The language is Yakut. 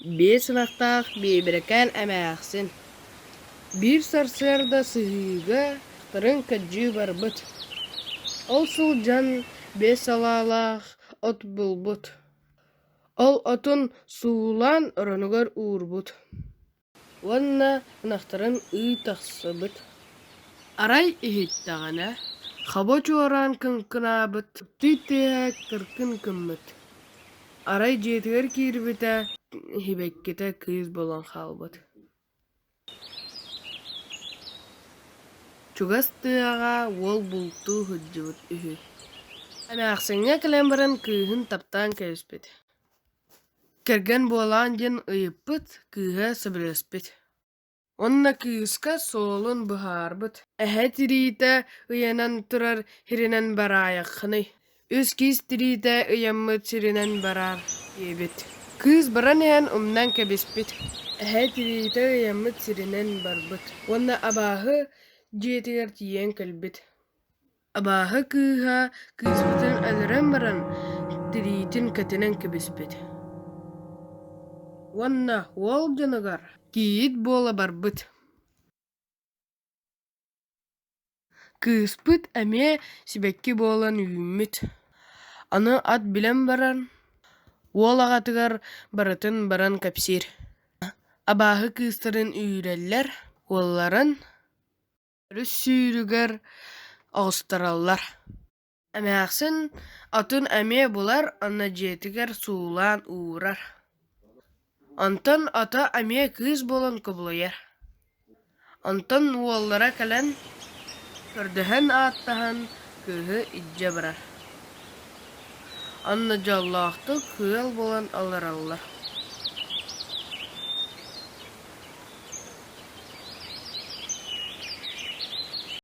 Биэс ынахтаах Биэбэрэкээн эмээхсин биир сарсыарда сыһыыга аттарын кырдьыы барбыт, ол сылдьан биэс салаалаах от булбут, ол отун суулаан оронугар уурбут уонна ынахтарын ыы тахсыбыт. Арай иһиттэҕинэ, хаба чуораан кыҥкынаабыт, тый тыаһа кыркын гыммыт. Арай дьиэтигэр киирбитэ, сибэккитэ кыыс буолан хаалбыт. Чугас тыаҕа уол бултуу сылдьыбыт үһү. Эмээхсиҥҥэ кэлэн баран кыыһын таптаан кэбиспит. Кэргэн буолаан диэн ыйыппыт, кыыһа сөбүлэспит. Уонна кыыска суолун быһаарбыт: «Эһэ тириитэ ыйанан турар сиринэн бараайаххыный, үс киис тириитэ ыйаммыт сиринэн бараар» диэбит. Кыыс баран иһэн умнан кэбиспит, эһэ тириитэ ыйаммыт сиринэн барбыт уонна абааһы дьиэтигэр тиийэн кэлбит. Абааһы кыыһа кыыспытын өлөрөн баран тириитин кэтинэн кэбиспит уонна уол дьонугар кийиит буола барбыт. Кыыспыт эмиэ сибэкки буолан үүммүт. Аны ат билэн баран, уол аҕатыгар барытын баран кэпсиир. Абааһы кыыстарын үүрэллэр, уолларын Өрүс сүүрүгэр оҕустараллар. Эмээхсин атын эмиэ булар уонна дьиэтигэр суулаан уурар. Онтон ата эмиэ кыыс буолан кубулуйар. Онтон уоллара кэлэн, көрдөһөн-ааттаһан кыыһы илдьэ барар. Онно дьоллоохтук ыал буолан олороллор.